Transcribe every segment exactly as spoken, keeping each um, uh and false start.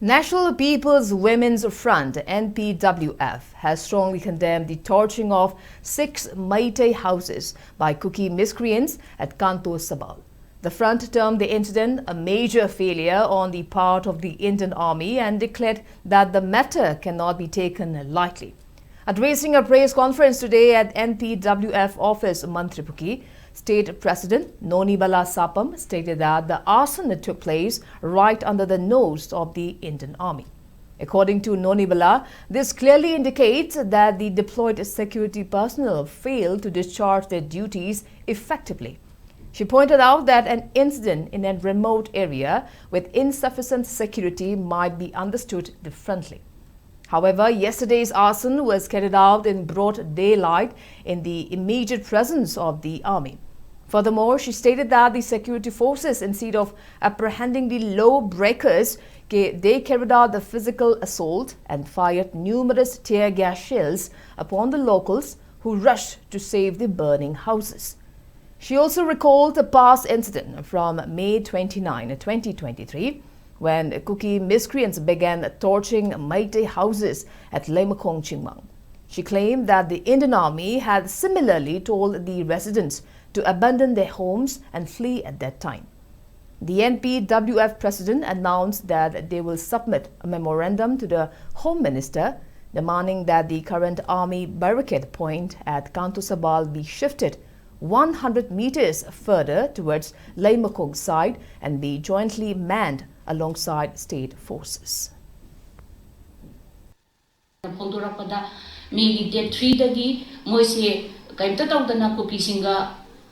National People's Women's Front, N P W F, has strongly condemned the torching of six Meitei houses by Kuki miscreants at Kanto Sabal. The front termed the incident a major failure on the part of the Indian Army and declared that the matter cannot be taken lightly. Addressing a press conference today at N P W F office, Mantripuki, State President Nonibala Sapam stated that the arson took place right under the nose of the Indian Army. According to Nonibala, this clearly indicates that the deployed security personnel failed to discharge their duties effectively. She pointed out that an incident in a remote area with insufficient security might be understood differently. However, yesterday's arson was carried out in broad daylight in the immediate presence of the army. Furthermore, she stated that the security forces, instead of apprehending the law breakers, they carried out the physical assault and fired numerous tear gas shells upon the locals, who rushed to save the burning houses. She also recalled a past incident from May twenty-nine, twenty twenty-three, when Kuki miscreants began torching Meitei houses at Leimakhong, Chingmang. She claimed that the Indian Army had similarly told the residents to abandon their homes and flee at that time. The N P W F president announced that they will submit a memorandum to the Home Minister demanding that the current army barricade point at Kanto Sabal be shifted one hundred meters further towards Leimakhong side and be jointly manned alongside state forces. ꯐꯣꯡꯗꯣꯔꯛꯄꯗ, ꯃꯦꯒꯤ date ꯊ꯭ꯔꯤꯗꯒꯤ ꯃꯣꯏꯁꯦ ꯀꯔꯤꯝꯇ ꯇꯧꯗꯅ ꯀꯨꯀꯤꯁꯤꯡꯒ,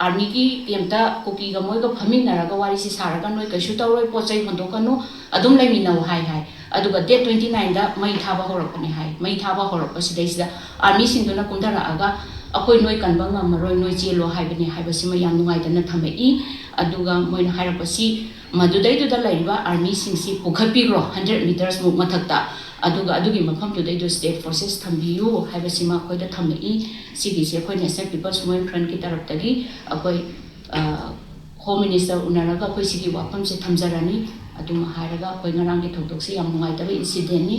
ꯑꯥꯔꯃꯤꯒꯤ ꯀꯦꯝꯞꯇ ꯀꯨꯀꯤꯒ ꯃꯣꯏꯒ ꯐꯝꯃꯤꯟꯅꯔꯒ ꯋꯥꯔꯤꯁꯦ ꯁꯥꯔꯒ, "ꯅꯣꯏ ꯀꯩꯁꯨ ꯇꯧꯔꯣꯏ, ꯄꯣꯠ ꯆꯩ ꯍꯣꯟꯗꯣꯛꯀꯅꯨ, ꯑꯗꯨꯝ ꯂꯩꯃꯤꯟꯅꯧ" ꯍꯥꯏ ꯍꯥꯏ꯫ ꯑꯗꯨꯒ ꯗꯦꯠ ꯇ꯭ꯋꯦꯟꯇꯤ ꯅꯥꯏꯟꯗ ꯃꯩ ꯊꯥꯕ ꯍꯧꯔꯛꯄꯅꯦ ꯍꯥꯏ꯫ ꯃꯩ ꯊꯥꯕ ꯍꯧꯔꯛꯄꯁꯤꯗꯩꯁꯤꯗ ꯑꯥꯔꯃꯤꯁꯤꯡꯗꯨꯅ ꯀꯨꯝꯊꯔꯛꯑꯒ, "ꯑꯩꯈꯣꯏ ꯅꯣꯏ ꯀꯟꯕ ꯉꯝꯃꯔꯣꯏ, ꯅꯣꯏ ꯆꯦꯜꯂꯣ" ꯍꯥꯏꯕꯅꯦ ꯍꯥꯏꯕꯁꯤꯃ ꯌꯥꯝ ꯅꯨꯡꯉꯥꯏꯇꯅ ꯊꯝꯃꯛꯏ꯫ ꯑꯗꯨꯒ ꯃꯣꯏꯅ ꯍꯥꯏꯔꯛꯄꯁꯤ, "ꯃꯗꯨꯗꯩꯗꯨꯗ ꯂꯩꯔꯤꯕ ꯑꯥꯔꯃꯤꯁꯤꯡꯁꯤ ꯄꯨꯈꯠꯄꯤꯈ꯭ꯔꯣ, ꯍꯟꯗ꯭ꯔꯦꯠ ꯃꯤꯇꯔꯁꯃꯨꯛ ꯃꯊꯛꯇ, ꯑꯗꯨꯒ ꯑꯗꯨꯒꯤ ꯃꯐꯝꯗꯨꯗꯩꯗꯨ ꯁ꯭ꯇꯦꯠ ꯐꯣꯔꯁꯦꯁ ꯊꯝꯕꯤꯌꯨ" ꯍꯥꯏꯕꯁꯤꯃ ꯑꯩꯈꯣꯏꯗ ꯊꯝꯃꯛꯏ꯫ ꯁꯤꯒꯤꯁꯤ ꯑꯩꯈꯣꯏ ꯅꯦꯁꯅꯦꯜ ꯄꯤꯄꯜꯁ ꯃꯨꯚꯃꯦꯟꯠ ꯐ꯭ꯔꯟꯠꯀꯤ ꯇꯔꯞꯇꯒꯤ ꯑꯩꯈꯣꯏ, ꯑ, ꯍꯣꯝ ꯃꯤꯅꯤꯁꯇꯔ ꯎꯅꯔꯒ ꯑꯩꯈꯣꯏ ꯁꯤꯒꯤ ꯋꯥꯐꯝꯁꯦ ꯊꯝꯖꯔꯅꯤ꯫ ꯑꯗꯨꯃ ꯍꯥꯏꯔꯒ ꯑꯩꯈꯣꯏ ꯉꯔꯥꯡꯒꯤ ꯊꯧꯗꯣꯛꯁꯤ ꯌꯥꯝ ꯅꯨꯡꯉꯥꯏꯇꯕ incidentꯅꯤ꯫